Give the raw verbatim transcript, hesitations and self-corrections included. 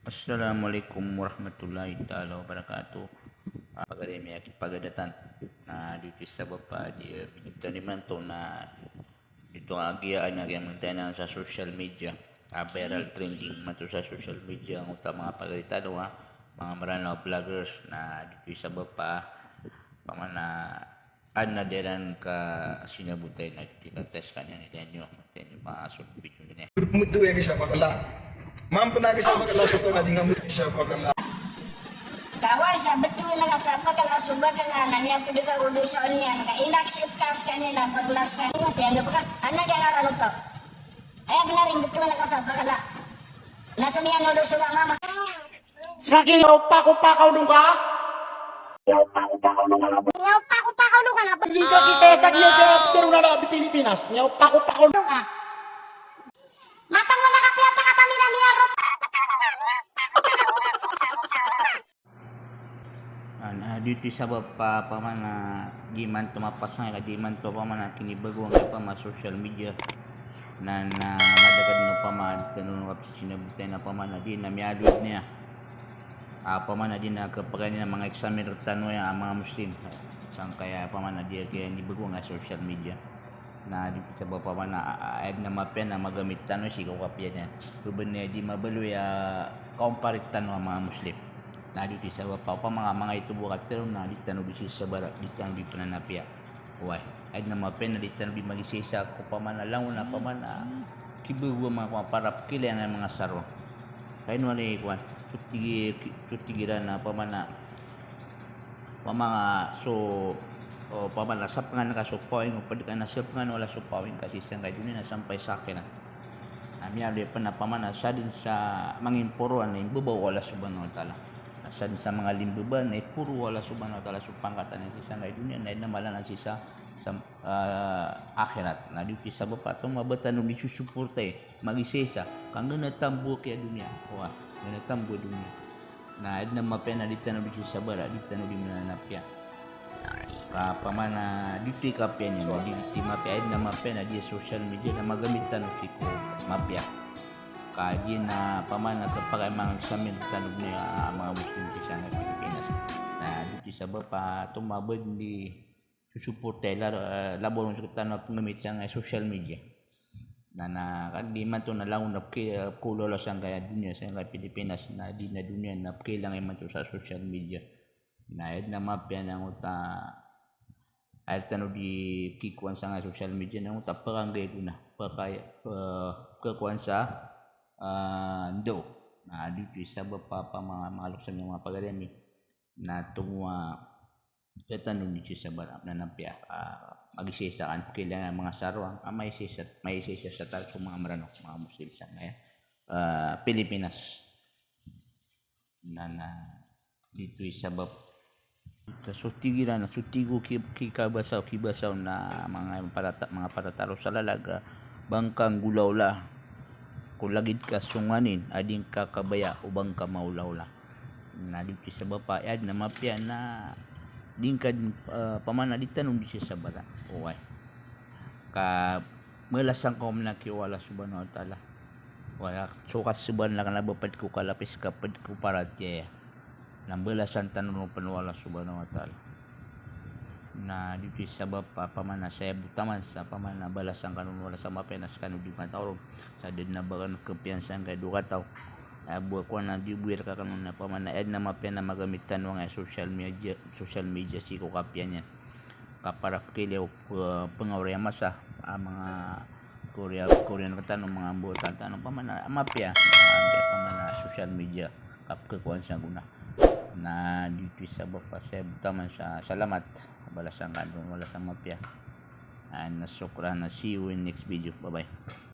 Assalamu alaikum warahmatullahi taala wabarakatuh. Ah, pagari mi aki pagadatan. Na dito i sabap a di, eh, binitan imanto na dito a giya na giya mintana sa social media. Ah, viral trending imanto sa social media ang utama nga pagari tano a manga Meranaw vloggers. Na dito i sabap a pamana Adn a di ran ka sinabotay na di ka test ka niyan, di niyo, di niyo pa so video niyan. Mdo ya kisa bakla. Mamp na kisa bakla so tana di nga mdo kisa bakla. Kaway sa btho na ka sa bakla so bakla na niya pd ka o dosa on niyan ka inaksip ka skaniyan na bakla skaniyan. Tiyan do ka, ana kaya rarano to. Aya bnar in btho na ka sa bakla. Na so niyan o dosa mama. Ska ki, miyaopakopakaw dn ka? Miyaopakopakaw dn ka na. Hindi ka kisaya sa giya, pero na labi Pilipinas. Miyaopakopakaw dn ka. Matang mo na kapiya ta ka pamilya niya, bro. An, ah, dito i sabap a pamana di imanto mapasang, di imanto pamana kinibagwang a pama social media. Na, na madakl no pama di tano no kapsinabotay na pamana di na miyaaloy niya. Ah, pamana di na kapakay niyan a manga examiner tano aya a manga Muslim. Sangkaya pamana di a kinibagwang a social media. Na di sabap pamana, a, a, adn a mapiya na magamit tano sii ko kapiya niyan. Bebena di mabaloy a kaomparit tano a manga Muslim. Na di sabap pamana manga ito bo katero na di tano di sisabara, di tano di pnanapiya. Oway, adn a mapiya na di tano di magisaisa ko pamana langon a pamana kibago a manga para pkilay a manga saro. Kaino ani kowan, so tigi, so tigi ran a pamana, pamana so, o, pamana sapngan ka so pawing, o pd ka na sapngan wala so pawing ka sii sangkai doniya na sampay sa akhirat. Na miyaaloy pn a pamana sadn sa mangimporo a na imbaba o Allah Subhanahu wa Ta'ala. Na sadn sa manga limbaba na iporo o Allah Subhanahu wa Ta'ala so pangkatan iyan sii sangkai doniya na adn a mala na sii sa, sa, ah, akhirat. Na di sabap a tomabatan o di susuportay, magisaisa, ka nggnatan bo kiya doniya. Oway, nggnatan bo doniya. Na adn a mapiya na di tano di sisabara, di tano di mnanapiya. Ka pamana di ti kapiya niyan, di ti mapiya, adn a mapiya na di social media na magamit tano sii ko mapiya. Ka di na pamana kapakay manga examiner tano niya a manga Muslim sii sangkai Pilipinas. Na di ti sabap a tomabad di susuportay la, eh, labaw ron sktano a pnggamit sangkai social media. Na, na, ka di imanto na langon a pki, eh, pkhaolawla sangkai a doniya, sangkai Pilipinas, na di na doniya na pkhailay imanto sa social media. Na adn a mapiya na ngota, adn tano di pkikowan sangkai social media na ngota pkhanggay gona, pkha, eh, pkhakowan sa, ah, ndaw. Na di ti sabap a pama, manga lokes ami, manga pagari ami. Na tomo a, ah, tano di sisabara, na napiya, ah, magisaisa kan, pkhailay a manga saro, ah, maisaisa, maisaisa sa tano so manga Meranaw, manga Muslim sangkai, ah, Pilipinas. Na, na, di ti sabap. So tigi ran, so tigi o ki, kikabasa, kibasa on na manga parata, manga parataro sa lalag a ba ngka nggolawla ko lagid ka so nganin a di ngka kabaya o ba ngka maolawla. Na di ti sabap a adn a mapiya na di ngka, eh, pamana di tano di sisabara. Oway. Ka balasan ka on manga ki o Allah Subhanahu wa Ta'ala. Wala so kasbn na kna ba pd ko kalapis ka pd ko paratiyaya. Na balasan tano ron pn o Allah Subhanahu wa Ta'ala. Na di ti sabap a pamana saya bo taman sa pamana balasan kano ron o Allah sa mapiya na skano di mataw ron. Sa da dn a ba kano kapiya sangkai dowa kataw. Aya bo a kowan a di bo i rka kano na pamana adn a mapiya na magamit tano angkai social media, social media sii ko kapiya niyan. Ka para pkhailay o, eh, pngaoriyan a masa, ah, manga kaoriyan, kaoriyan rktano, manga mbawataan tano, pamana, mapiya, ah, pamana social media, ka pkhakowan sa gona. Na di ti sabap a saya bo taman sa salamat, balasan kano ron o Allah sa mapiya. And shukran, see you in next video. Bye bye.